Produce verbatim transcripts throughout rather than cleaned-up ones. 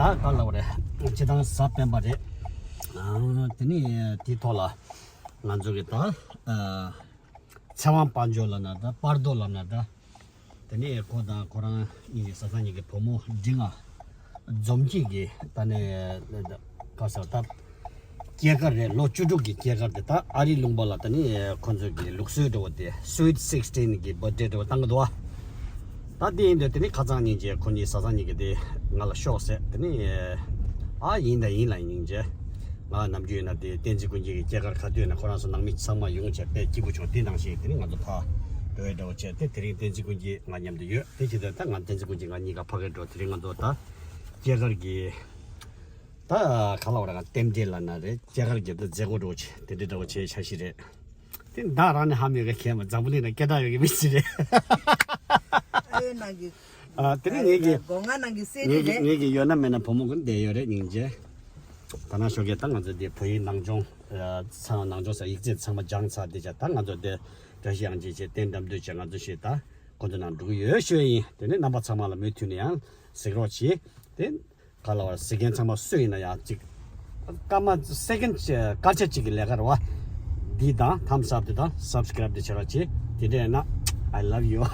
ད་ག་ལ་བ་རེད། སྤྱི་བཏང་གཟའ་སྤེན་པ་རེད། ཨ། དེ་ནི་དེའི་ཐོག་ལ་ང་ཚོ་གི་ད་ཨ། ཚེ་དབང་དཔལ་འབྱོར་ལབ་ན་འདྲ། པར་རྡོ་ལབ་ན་འདྲ། དེ་ནས་ཁོ་དང་ཁོ་རང་གཉིས་ཀྱི་བཟའ་ཚང་གཉིས་ཀྱི་བུ་མོ་འབྲིང་ང་འཛོམས་སྐྱིད་ཀྱི་ད་ནས་ག་ཟེར་ད་སྐྱེས་སྐར་རེད། ལོ་བཅུ་དྲུག་གི་སྐྱེས་སྐར་དེ་ད་ཨ་རིའི་ལུང་པ་ལ་ད་ནི་ཁོ་ཚོ་གི་ལུགས་སྲོལ་འདྲ་བོ་དེ་Sweet Sixteen གི་བར་ཌེ་འདྲ་བོ་བཏང་གི་འདུག་བ། ད་དེ་ཡིན་དུས་དེ་ནི་ཁ་སང་ཉིན་གྱི་ཁོ་གཉིས་བཟའ་ཚང་གཉིས་ཀྱི་དེ་ང་ལ་ཤོག་ཟེར། དེ་ནི་ཨ་ཡིན་ད་ཡིན་ལ་ཡིན་རྗེས། ང་ནམ་རྒྱུན་ཡིན་ན་དེ་བསྟན་འཛིན་ཀུན་མཁྱེན་གྱི་སྐྱེས་སྐར་ག་དུས་ཡིན་ན་ཁོ་རང་ཚོ་ནང་མི་ཚང་མ་ཡོང་བྱས་དཔེ་སྐྱིད་པོ་བྱུང་། དེ་ནང་བཞིན་དེ་ནི་ང་ཚོ་ཕར་འགྲོ་ཡས་འདྲ་བོ་བྱས་ཏེ། དེ་རིང་བསྟན་འཛིན་ཀུན་མཁྱེན་ང་མཉམ་དུ་ཡོད། དེ་བྱས་ཙང་ད་ང་བསྟན་འཛིན་ཀུན་མཁྱེན་ང་གཉིས་ཀ་ཕ་གིར་འགྲོ། དེ་རིང་ང་ཚོ་ད་སྐྱེས་སྐར་གྱི་ད་ག་ལ་བ་ར་ང་རྟེན་འབྲེལ་ལབ་ན་རེད། སྐྱེས་སྐར་གྱི་ད་མཛད་སྒོ་འདྲ་བོ་བྱས་དེ་འདྲ་འདྲ་བོ་བྱས་འཆར་གཞི་རེད། དེ་བདག་རང་ནས་ཧ་མི་ག་མཁན་མ་འཛམ་བུ་གླིང་ན་སྐད་གྲགས་ཡོད་ཀྱི་མི་ཞིག་རེད། ཨ་ཡོད་ནང་གི་ཨ། དེ་ནི་ངེད་ཀྱི་སྒོ་ང་ནང་གི་སེ་ངེད་རི་ཀྱི་རེད། ངེད་ཀྱི་ཡོད་ན་མེད་ན་བུ་མོ་ཀུན་བསྡད་ཡོད་རེད་སྙིང་རྗེ། ད་ནང་ཞོགས་ཀས་ད་ང་ཚོ་འདི་བོད་ཡིག་ནང་སྦྱོང་ཨ། ཚང་ནང་སྦྱོང་ས་ཡིག་ཚད་ཚང་མ་སྦྱངས་ཚར། དེ་ཆ་ད་ང་ཚོ་འདི་བཀྲ་ཤིས་གཡང་འཛིན་བྱས་ཏེ་འགྲམ་སྟོན་བྱས། ང་ཚོ་ཞིག་ད་ཁོང་ཚོ་ནང་འགྲོ་གི་ཡོད་ཤོད་ཡིན། དེ་ནི་རྣམ་པ་ཚང་མ་ལ་མུ་མཐུད་ནས་ཡང་གཟིགས་རོགས་གྱིས། དེ་ག་ལ་བ་གཟིགས་མཁན་ཚང་མ་སུ་ཡིན་ན་ཡང་ཅིག་སྐར་མ་སེ་ཀན་སྐར་ཆ་གཅིག་གི་ལས་ཀ་རེད་བ། འདི་དང་thumbs up དེ་དང་subscribe དེ་བྱེད་རོགས་གྱིས། དེ་འདྲ་ཡིན་ན་I love you།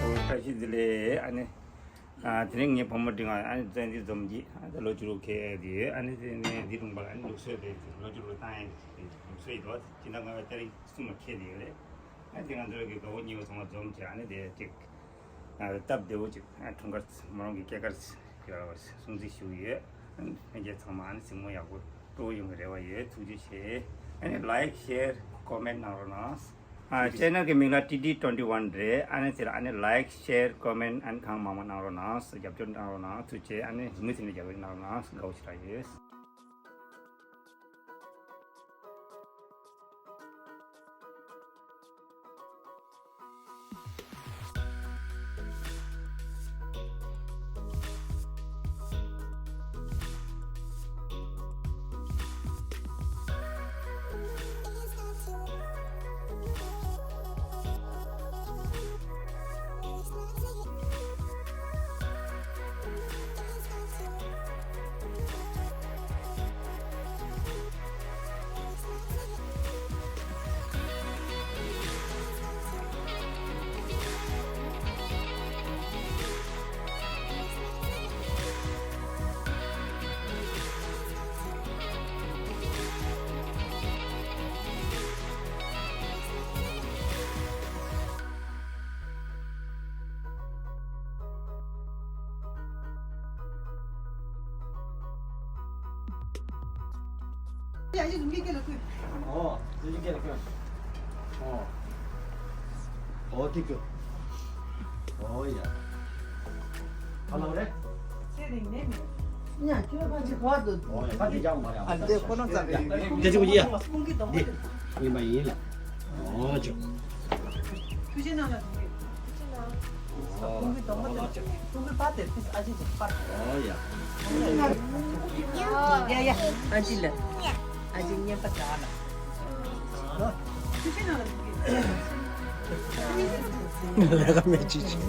ཨོ། བཀྲ་ཤིས་བདེ་ལེགས། ཨ་ནི། ཨ། དེ་རིང་ངའི་བུ་མོ་འབྲིང་ང་ཨ་ནི་བཙན་འཛུལ་འཛོམས་ཀྱི་ཨ་ནི་ལོ་བཅུ་དྲུག་ཁེལ་དེ་ཡོད། ཨ་ནི་དེ་ནས་འདི་ལུང་པ་ལ་ཨ་ནི་ལུགས་སྲོལ་རེད། ལོ་བཅུ་དྲུག་བཏང་ཡས་ལུགས་སྲོལ་ཡིན་འགྲོ། སྤྱི་ཟླ་ལྔ་པའི་ཏ་རིག་གསུམ་ལ་ཁེལ་དེ་ཡོད་རེད། ཨ་ནི་དེ་ང་ཚོའི་གི་དགའ་བོ་ཉེ་བོ་ཚང་མ་འཛོམས་བྱས། ཨ་ནི་དེ་ཅིག་ཨ། སྟབས་བདེ་བོ་ཅིག་ཨ། འཁྲུངས་སྐར་མོ་རང་གི་སྐྱེས་སྐར་ཡོད་པ་སྲུང་བརྩི་ཞུ་གི་ཡོད། ཨ་ནི་ལྷན་རྒྱས་ཚང་མ་ཨ་ནི་གཟིགས་མོ་ཡག་པོ་སྤྲོ་བོ་ཡོང་གི་རེ་བ་ཡོད། ཐུགས་རྗེ་ཆེ། ཨ་ནི་like, share, comment གནང་རོགས་གནང་། ཨ། ཆེ་ནལ་གི་མིང་ལ་ཊི་ཌི་ཊུ་ཝེན་ཊི་ཝན་རེད། ཨ་ནི་དེ་ལ་ཨ་ནི་like, share, comment ཨ་ནི་གང་མང་མང་གནང་རོགས་གནང་། རྒྱབ་སྐྱོར་གནང་རོགས་གནང་། ཐུགས་རྗེ་ཆེ། ཨ་ནི་མུ་མཐུད་ནས་རྒྱབ་སྐྱོར་གནང་རོགས་གནང་། དགའ་བོ་ཞེ་དྲག་ཡོད། ཨོ། ཨོ། ཐིག་གི། ཨོ་ཡ། ཁ་ལག་རེད། ཨོ་ཡ། ཁ་ཐིག་ཀྱང་མ་རེད། ཨ། འདི་ཁོ་ན་ཙམ་རེད། འདི་ཅི་གོ་ཡ། འདི་ཡིན་པ་ཡིན་ལ། ཨོ་ཅོ། ཐུགས་རྗེ་གནང་ལ་ཐུགས་རྗེ་གནང་། ཨོ། ཁོང་གི་གདོང་པ་དེ། ཁོང་གི་པ་དེ་ཨ་ཅེ་ཅིག་པར། ཨོ་ཡ། ཡ་ཡ། ཨ་ཅེ་ལ། ཨ་ཅེ་བརྙན་པར་དྲ་ལ། ལས་ཀ་མེད་ཅིག་ཅིག་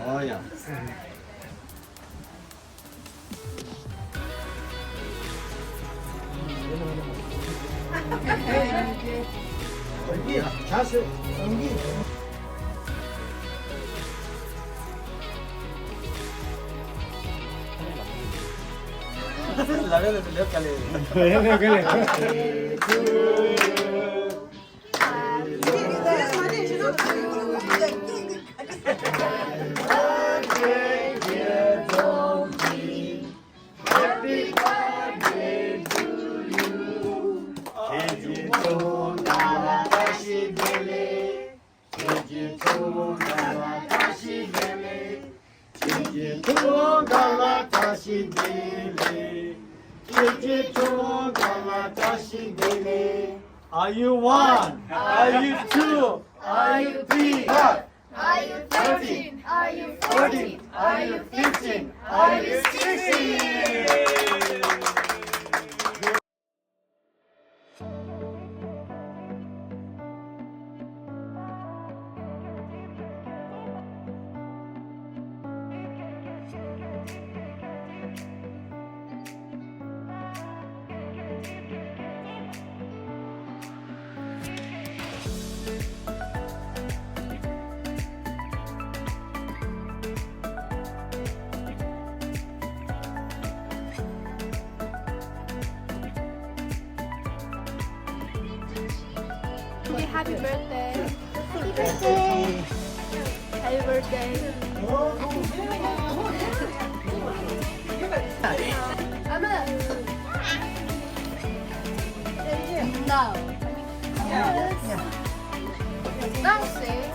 ཨོ་ཡ། Are you one? Are you two? Are you three? Are you thirteen? Are you fourteen? Are you fifteen? Are you sixteen? Happy birthday. Happy birthday. Happy birthday. No. Yes. That's it.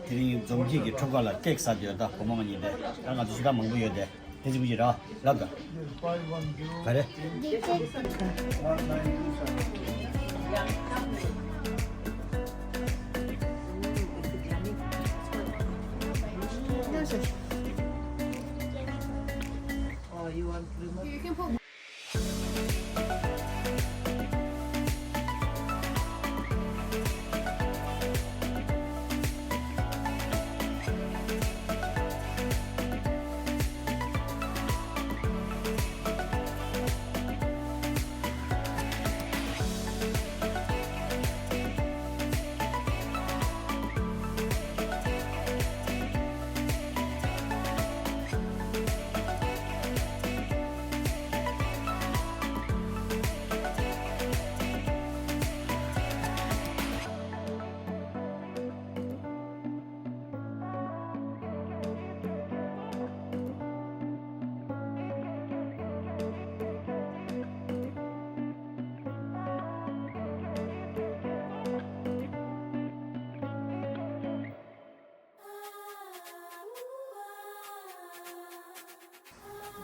དེ་རིང་འཛོམས་སྐྱིད་ཀྱི་ཁྲོམ་ཁ་ལ་ཀེག་ཟ་འདོད་ད་བུ་མོ་ང་གཉིས་དེ་ད་ང་ཚོ་ཞུ་དག་མང་པོ་ཡོད་དེ་དེ་གཅིག་པུ་ཞིག་ར་ལབ་ད་ག་རེ།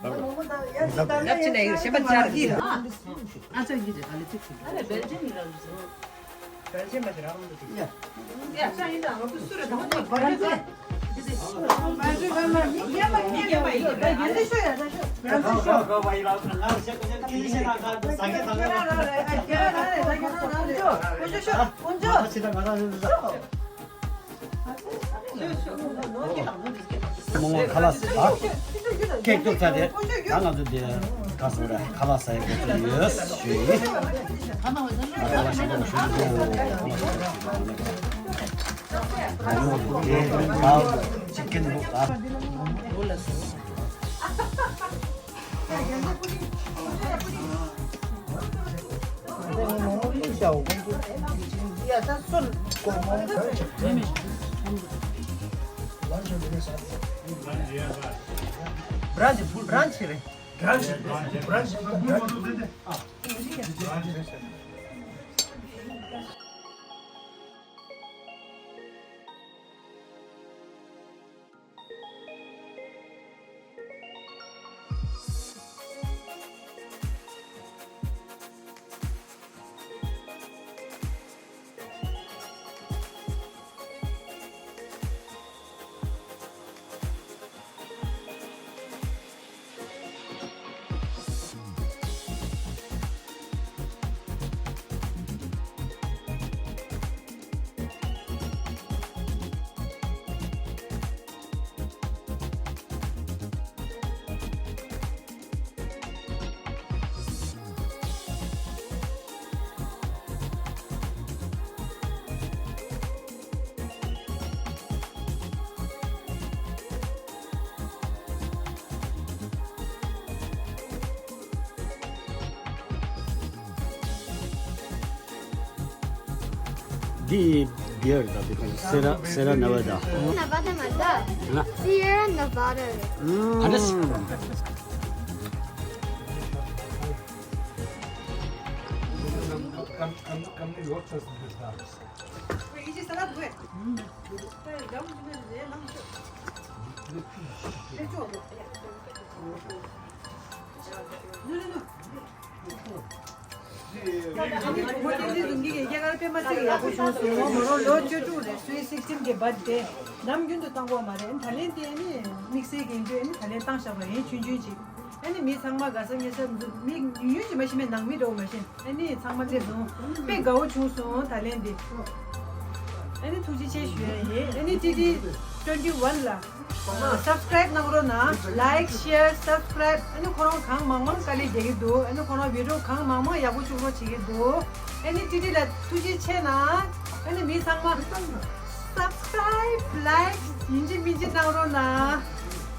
ཡབ་ཆེན་ཡིན་གཞན་པ་སྦྱར་གྱི་རེད། ཨ་ཅག་གིས་རེད་ག་ལེ་ཅིག་ཨ་ལེ་སྦེལ་ཇམ་ཡིན་རང་འདུག་སྦེལ་ཇམ་མ་ཞིག་རང་འདུག་ཡ་ཡ་ཅག་ཡིན་ད་ང་ཚོ་སུ་རེད་ད་ང་ཚོ་སྦེལ་ཇམ་མོ་ངོ་ཁ་ལག་ཟ། ཀེག་ཏོག་ཙམ་དེ་ད་ང་ཚོ་དེ་ག་སོང་ར་ཁ་ལག་ཟ་ཡི་གོ་ཚོད་ཡོད་ཞུ་ཡི། ཁ་ལག་ཞིག་ཞུ་ཡི། ད་ཅི་ཀེན་ལུག་ད། Brunch, brunch རེད། Brunch, brunch, brunch. Beer da, because Sierra, Sierra Nevada. Nevada, Nevada. Sierra Nevada. ཨ་ནི། ཨ་ནི་བུ་མོ་བསྟན་འཛིན་འཛོམས་སྐྱིད་ཀྱིས་རྒྱ་གར་པད་མ་ཚིག་ཡག་པོ་བྱུང་སོང་། མོ་རང་ལོ་བཅུ་དྲུག་རེད། Sweet Sixteen་གི་birthday་ནམ་རྒྱུན་དུ་བཏང་གི་ཡོད་མ་རེད། ད་ལན་དེ་ནི་དམིགས་བསལ་གྱི་འདུག་ཨ་ནི་ད་ལན་བཏང་བཞག་པ་ཡིན། ཆུང་ཆུང་ཅིག་ཨ་ནི་མི་ཚང་མ་དགའ་ས་ཉེ་ས་འདུག་མི་ཉུང་ཉུང་ཅིག་མ་གཞི་མེད། ནང་མི་འདྲ་བོ་མ་གཞི། ཨ་ནི་ཚང་མ་སླེབས་སོང་། དཔེ་དགའ་བོ་བྱུང་སོང་ད་ལན་འདི། ཨ་ནི་ཐུགས་རྗེ་ཆེ་ཞུ་ཡ་ཡིན། ཨ་ནི་ཊི་ཊི་twenty one་ལ་subscribe་གནང་རོགས་གནང་། Like, share, subscribe། ཨ་ནི་ཁོ་རང་གང་མང་མང་དཀའ་ལས་རྒྱག་གི་འདུག་ཨ་ནི་ཁོ་རང་video་གང་མང་མང་ཡག་པོ་བཅུག་རོགས་བྱེད་ཀྱི་འདུག་ཨ་ནི་ཊི་ཊི་ལ་ཐུགས་རྗེ་ཆེ་གནང་། ཨ་ནི་མི་ཚང་མ་subscribe, like་ཡིན་གཅིག་མིན་གཅིག་གནང་རོགས་གནང་།